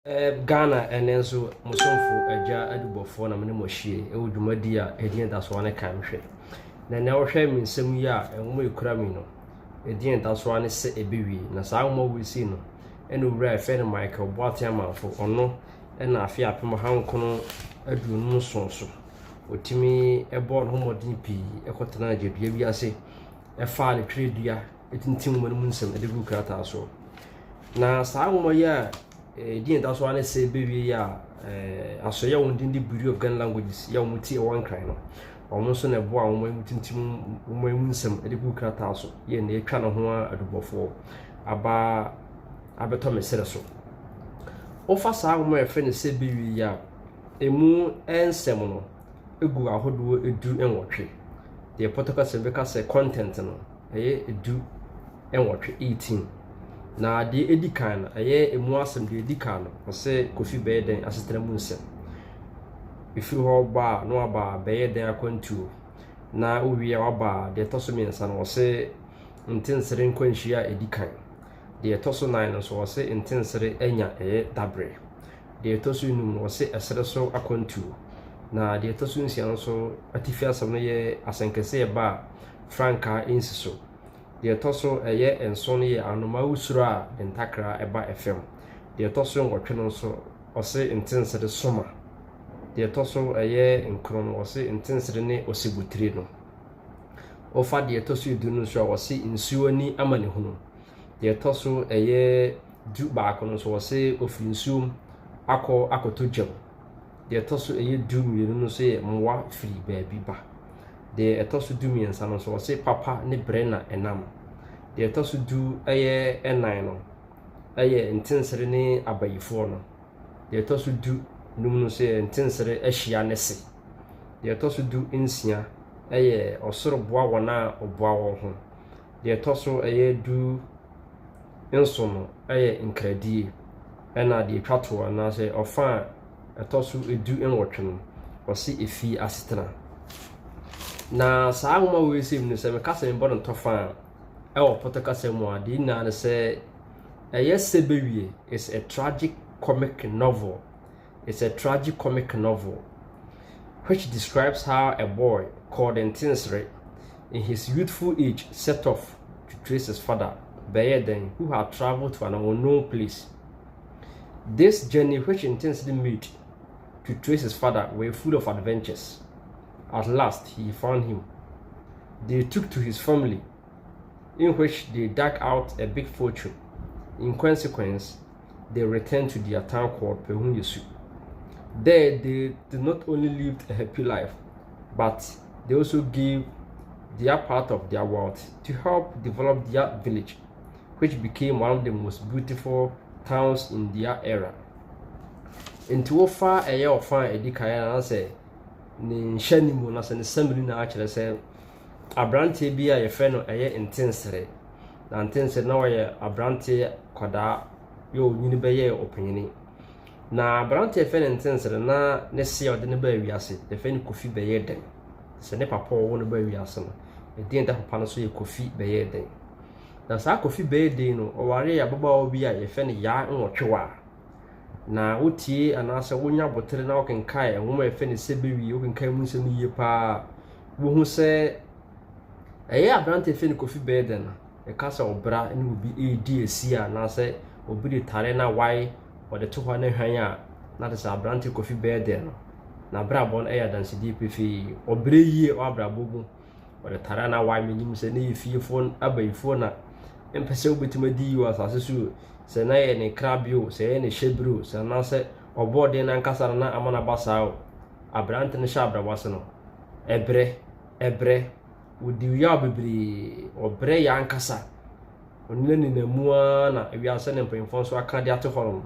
Ghana ɛnɛ nso mo somfo Agya Adubɔfoɔ na me ne mo ahyia ɛwɔ dwumadi a ɛdin da so ara ne kan hwɛ. Na nea wohwɛ me nsam yi a nwoma ekura mi no, ɛdin da so ara ne sɛ ɛbɛwie. Na saa nwoma wei sei no, ɛna owura a yɛfrɛ no Michael Boateng Amanfo, ɔno ɛna afe 1957 so ɔtumi ɛbɔɔ ne ho mmɔden pii ɛkɔtenaa gyadua bi ase ɛfaa ne twerɛdua ɛtintim nwoma no mu nsɛm ɛde guu krataa so. Na saa nwoma yi a ɛdin da so ara ne sɛ ɛbɛwie yi a asɔeɛ a wɔn din de Bureau of Ghana Languages yɛ wɔn ti ɛwɔ Nkran no, wɔn nso na ɛboa nwoma yi mu tintim nwoma yi mu nsɛm ɛde gu krataa so yɛ na atwa ne ho a adubɔfoɔ aba abɛtɔ me serɛ so. Wofa saa nwoma a yɛfrɛ no sɛ ɛbɛwie yi a, emu nsɛm no egu ahodoɔ 18. Deɛ pɔtɔ kasa bɛka sɛ content no ɛyɛ 18, 18. Na deɛ ɛdi kan no, ɛyɛ emu asɛm deɛ ɛdi kan no, ɔsɛ Kofi bɛyɛ dɛn asetena mu nsɛm. Ɛfiri hɔ ba a na waba bɛyɛ dɛn akwantuo. Na wowie a waba deɛ ɛtɔ so mmiɛnsa no, ɔsɛ ntensere nkwanhyia a ɛdi kan. Deɛ ɛtɔ so nan no nso, ɔsɛ ntensere anya ɛyɛ dabrɛ. Deɛ ɛtɔ so enum no, ɔsɛ ɛserɛ so akwantuo. Na deɛ ɛtɔ so nsia nso, atifi asɛm no yɛ asɛnkɛseɛ ɛba a frankaa nsi so. Deɛ ɛtɔ so ɛyɛ nson no yɛ anomaa wusoro a ne ntakra ɛba ɛfam. Deɛ ɛtɔ so nwɔtwe no nso, ɔse ntensere soma. Deɛ ɛtɔ so ɛyɛ nkron no, ɔse ntensere ne osebotire no. Wofa deɛ ɛtɔ so edu no nso a, ɔse nsuo ani amanehunu. Deɛ ɛtɔ so ɛyɛ 11 no nso, ɔse ofiri nsuom akɔ akɔtɔ gyam. Deɛ ɛtɔ so ɛyɛ 12 no nso yɛ mmoa firi baabi ba. Deɛ ɛtɔ so 13 no nso, ɔse papa ne brɛ na ɛnam. Deɛ ɛtɔ so du ɛyɛ ɛnan no ɛyɛ ntensere ne abayifoɔ no. Deɛ ɛtɔ so 15 no nso yɛ ntensere ahyia ne se. Deɛ ɛtɔ so 16 ɛyɛ ɔsoro boa wɔn a ɔboa wɔn ho. Deɛ ɛtɔ so ɛyɛ 17 no ɛyɛ nkradie. Ɛna deɛ ɛtwa toɔ anaasɛ ɔfa a ɛtɔ so 18 no, ɔse efie asetena. Na saa nwoma wei sei mu no, sɛ meka sɛ mebɔ no ntɔfa a ɛwɔ pɔtɔ kasa mu a, deɛ nyinaa ne sɛ ɛyɛ sɛ bɛwie is a tragic comic novel. It's a tragic comic novel which describes how a boy called Ntensere in his youthful age set off to trace his father, Beyeden, who had traveled to an unknown place. This journey which Ntensere made to trace his father were full of adventures. At last, he found him. They took to his family, in which they dug out a big fortune. In consequence, they returned to their town called Pehun. There, they did not only live a happy life, but they also gave their part of their wealth to help develop their village, which became one of the most beautiful towns in their era. Nti wofa ɛyɛ ɔfa a ɛdi kan anaasɛ ne nhyɛ ne mu anaasɛ ne summary na akyerɛ sɛ aberanteɛ bi a yɛfrɛ no ɛyɛ ntensere. Na ntensere na ɔyɛ aberanteɛ kwadaa yɛ onyini bɛyɛ ɔpanyini. Na aberanteɛ yɛfrɛ no ntensere na ne se a ɔde no baa wiase yɛfrɛ no Kofi bɛyɛ dɛn. Sɛ ne papa a ɔwɔ no baa wiase no, ɛdin da papa no so yɛ Kofi bɛyɛ dɛn. Na saa Kofi bɛyɛ dɛn no, ɔwaree ababaawa bi a yɛfrɛ no Yaa Nwɔtwewa. Na wotie anaasɛ wonya abotere na wokenkae nwoma a yɛfrɛ no sɛ bɛwie, wokenkae mu nsɛm yie paa, wohu sɛ ɛyɛ aberanteɛ yɛfrɛ no Kofi bɛyɛ dɛn no, yɛka sɛ ɔbra ne obi ɛredi asi a anaasɛ obi de tare na wae ɔde to hɔ ne hwan a na te sɛ aberanteɛ Kofi bɛyɛ dɛn no, n'abrabɔ no ɛyɛ adansedie pefee. Ɔbrɛ yie wɔ abrabɔ mu. Ɔde tare na wae menim sɛ ne yɛ fiefoɔ abayifoɔ na mpɛ sɛ wobɛtumi adi yie wɔ asase so sɛ na yɛ ne krabea o, sɛ ɛyɛ ne hyɛbere o, sɛ anaasɛ ɔbɔɔden n'ankasa no na ama no aba saa o. Aberante no hyɛ abrabɔ ase no, ɛbrɛ, ɛbrɛ, ɔdi yaw bebree, ɔbrɛ yɛ ankasa. Ɔno nenam mu ara na wiase ne mpanyinfoɔ nso aka de ato hɔ nom.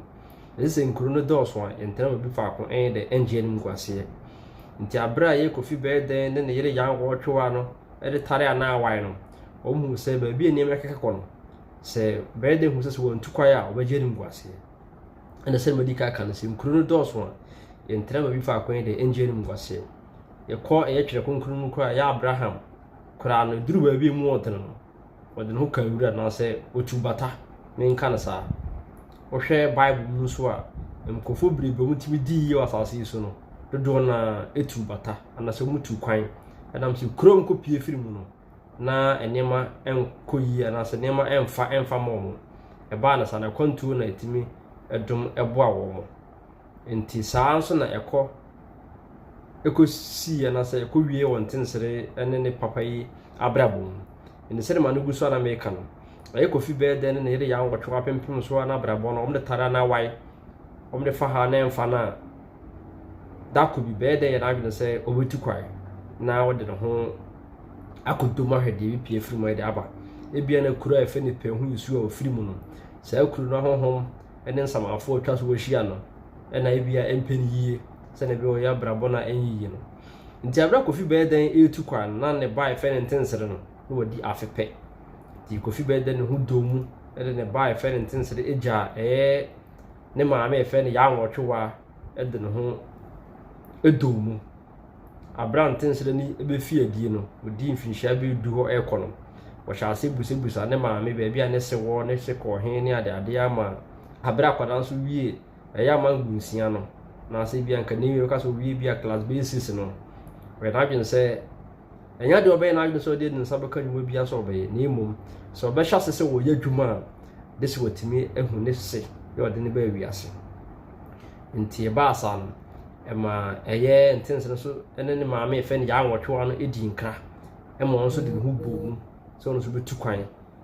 Ɛsɛ sɛ nkuro no dɔɔso a, yɛntena baabi faako ɛnyɛ dɛ ɛngye anim guaseɛ. Nti aberɛ a yɛ Kofi bɛyɛ dɛn ne ne yere Yaa Nwɔtwewa no de tare anaa awae no, wɔn hu sɛ baabi a nneɛma keka kɔ no, sɛ bɛyɛ dɛn hu sɛ sɛ wɔntu kwan a wɔbɛgye anim guaseɛ. Ɛna sɛ madi kan aka no sɛ nkuro no dɔɔso a, yɛntena baabi faako ɛnyɛ dɛ ɛngye anim guaseɛ. Yɛkɔ ɛyɛ twerɛ kronkron mu koraa, yɛ Abraham koraa no, duru baabi a emu ɔdene no, ɔde ne ho ka nwura anaasɛ otu bata, menka no saa. Wohwɛ Bible mu nso a, Nkurɔfoɔ bebree a wɔtumi dii yie wɔ asase yi so no, dodoɔ no ara tu bata anaasɛ wɔtu kwan ɛnam sɛ kuro a wɔkɔpue firi mu no, na nneɛma nkɔ yie anaasɛ nneɛma mfa mfa mma wɔn. Ɛbaa no saa no, akwantuo na ɛtumi dom boa wɔn. Nti saa ara nso na ɛkɔ ɛkɔsii anaasɛ ɛkɔwiee wɔ Ntensere ne ne papa yi abrabɔ mu. Nti sɛdeɛ m'ano gu so a na meka no, ɛyɛ Kofi bɛyɛ dɛn ne ne yere Yaa Nwɔtwe apempem so a na abrabɔ no wɔde tare anaa wae, wɔde fa ha na ɛmfa no a, da koro bi bɛyɛ dɛn yɛ n'adwene sɛ ɔbɛtu kwan na ɔde ne ho akɔdɔ mu ahwɛ deɛ ɛbɛpue afiri mu de aba. Ebia na kuro a yɛfrɛ no Pɛhu Nsuo a ɔfiri mu no, saa kuro no ahonhom ne nsamanfoɔ a atwa so ahyia no na ebia ɛmpɛ no yie sɛdeɛ ɛbɛyɛ ɔyɛ abrabɔ no a ɛnyɛ yie no. Nti aberɛ a Kofi bɛyɛ dɛn ɛretu kwan no, na ne ba a yɛfrɛ no Ntensere no, na wadi afe pɛ. Nti Kofi bɛyɛ dɛn ne ho dɔɔ mu de ne ba a yɛfrɛ no Ntensere gyaa ɛyɛ ne maame a yɛfrɛ no Yaa Nwɔtwewa de ne ho dɔɔ mu. Bere a Ntensere no befii adi no, odii mfirihyia bɛyɛ du hɔ rekɔ no, ɔhyɛɛ ase busabusa ne maame baabi a ne se wɔ, ne se kɔɔ he ne adeade ama bere a akwadaa nso wie ɛyɛ amango nsia no, anaasɛ bi a nka ne wie bɛka sɛ owie bi a class bɛyɛ six no, ɔyɛ n'adwene sɛ Ɛnyɛ adeɛ a ɔbɛyɛ n'adwene sɛ ɔde ne nsa bɛka nnwuma biara sɛ ɔbɛyɛ, na mmom sɛ ɔbɛhyɛ ase sɛ ɔreyɛ adwuma a, de sɛ watumi ahu ne se yɛ ɔde no baa wiase. Nti ɛbaa saa no, ɛma ɛyɛ ntensene so ne ne maame yɛfrɛ no Yaa Nwɔtwewa no dii nkra ma ɔno nso de ne ho bɔɔ mu sɛ ɔno nso bɛtu kwan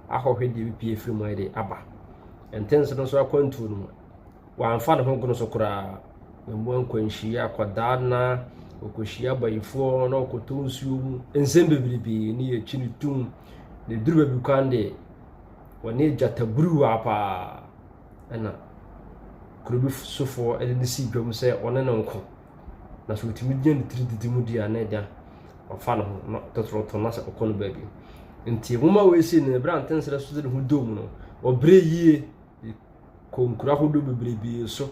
akɔhwɛ deɛ ɛbɛpue afiri mu ayɛ de aba. Ntensene nso akwantuo no mu, Wamfa ne ho gono so koraa. Mmoa nkwanhyia, akwadaa na ɔkɔhyia abayifoɔ na ɔkɔtɔ nsuo mu. Nsɛm bebrebe ne yɛkyi no tum. Na ɛduru baabi kwan deɛ, wɔne gyataburuwa paa ɛna kuro bi sofoɔ de no sii dwam sɛ ɔne no nko. Na sɛ ɔtumi gyina ne tiri didi mu di a na agya wafa ne ho na tɔtorɔtɔ na sɛ ɔkɔ no baabi. Nti nwoma wei sei no, ɛberɛ a Ntensere so de ne ho dɔɔ mu no, ɔbrɛ yie. kɔ nkuro ahodoɔ bebrebe so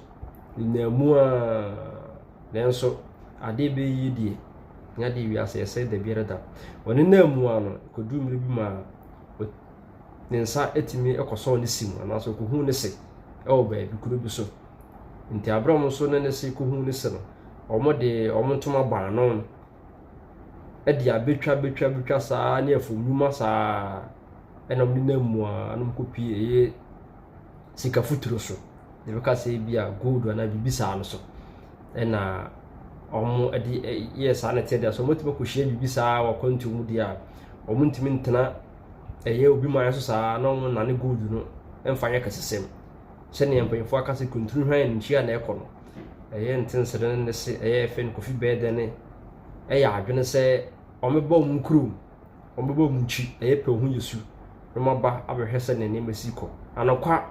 nenam mu ara, nanso adeɛ bɛyɛ yie deɛ, nyɛ adeɛ wiase ɛsɛe da biara da. Ɔnenam mu ara no, ɛkɔduru mmerɛ bi ma ne nsa tumi kɔsɔɔ ne se mu anaasɛ ɔkɔhuu ne se wɔ baabi kuro bi so. Nti aberɛ a wɔn nso ne ne se kɔhuu ne se no, wɔde wɔn ntoma bɔ ano de abɛtwa bɛtwa bɛtwa saa ne afuom nnwuma saa ɛna wɔn nenam mu ara na wɔkɔpue ɛyɛ sika futuro so. Yɛbɛka sɛ ebi a gold anaa biribi saa no so ɛna wɔde yɛɛ saa nɛteɛ deɛ sɛ wɔatumi akɔhyia biribi saa wɔ akwantuo mu deɛ a, wɔntumi ntena ɛyɛ obi man so saa na wɔnnane gold no mfa nyɛ kɛsesɛm. Sɛdeɛ mpanyinfoɔ aka sɛ kuntunu hwan nkyia na ɛkɔ no, ɛyɛ ntensere ne ne se ɛyɛ fɛ no kofi bɛɛ dɛ ne ɛyɛ adwene sɛ wɔbɛba wɔn kurom wɔbɛbɔ wɔn akyi, ɛyɛ pɛ ho yɛ su, na wɔaba abɛhwɛ sɛnea nneɛma si kɔ. Anokwa,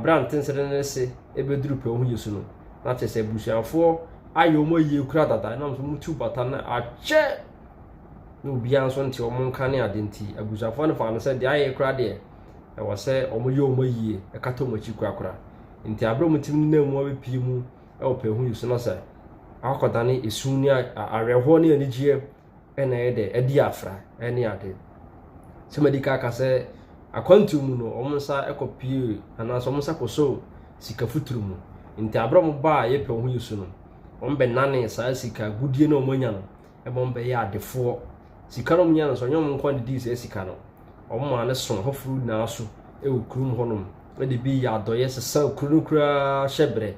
bere a ntensere no rese ebeduru pɛ ho yɛ su no, na kyerɛ sɛ abusuafoɔ ayɛ wɔn ayie kura dada, ɛnam sɛ wɔtu bata no akyɛ na obiara nso nte wɔn nka ne ade nti, abusuafoɔ no faa no sɛ deɛ ayɛ kura deɛ, ɛwɔ sɛ wɔyɛ wɔn ayie, ɛkata wɔn akyi korakora. Nti abere a wɔtumi nenam mu abɛpie mu wɔ pɛ ho yɛ su no sɛ akɔdane esu ne awerɛhoɔ ne anigyeɛ na ɛyɛ dɛ adi afra ne ade. Sɛ madi kan aka sɛ akwantuo mu no wɔn nsa kɔpue anaasɛ wɔn nsa kɔsɔɔ sika futuro mu. Nti aberɛ a wɔbaa yɛpɛ wɔn ho yɛ su no, wɔbɛnanee saa sika agudeɛ no a wɔanya no ma wɔbɛyɛɛ adefoɔ. Sika no a wɔnya no nso, ɛnyɛ wɔn nko ara na ɛdii saa sika no. Wɔmaa no so afoforɔ nyinaa so wɔ kurom hɔnom de bi yɛ adɔeɛ sesaa kuro no koraa hyɛberɛ.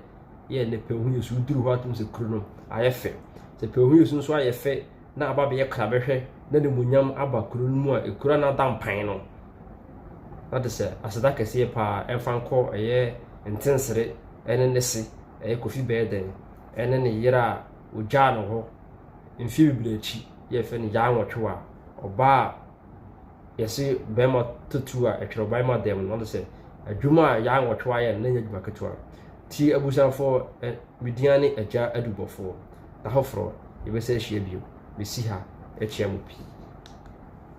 Yɛ nnɛ pɛ ho yɛ su, woduru hɔ a wotumi sɛ kuro no ayɛ fɛ. Sɛ pɛ ho yɛ su nso ayɛ fɛ na aba abɛyɛ krabɛhwɛ na animuonyam aba kuro no mu a, ekuro a na ada mpan no, na te sɛ aseda kɛseɛ paa ɛmfa nkɔ ɛyɛ Ntensere ɛne ne se ɛyɛ Kofi Bɛɛdɛn ɛne ne yere a ogyaa no hɔ mfeɛ bebree akyi yɛ fɛ no Yaa Nwɔtwewa, ɔbaa a yɛse bɛrima tatu a ɛtwerɛ barima dɛm no, na te sɛ adwuma a Yaa Nwɔtwewa yɛ no na ɛnyɛ adwuma ketewa. Tie abusuafoɔ ɛ, me din ara ne Agya Adubɔfoɔ. Da foforɔ yɛbɛsan ahyia bio. Mesi ha kyea mo pii.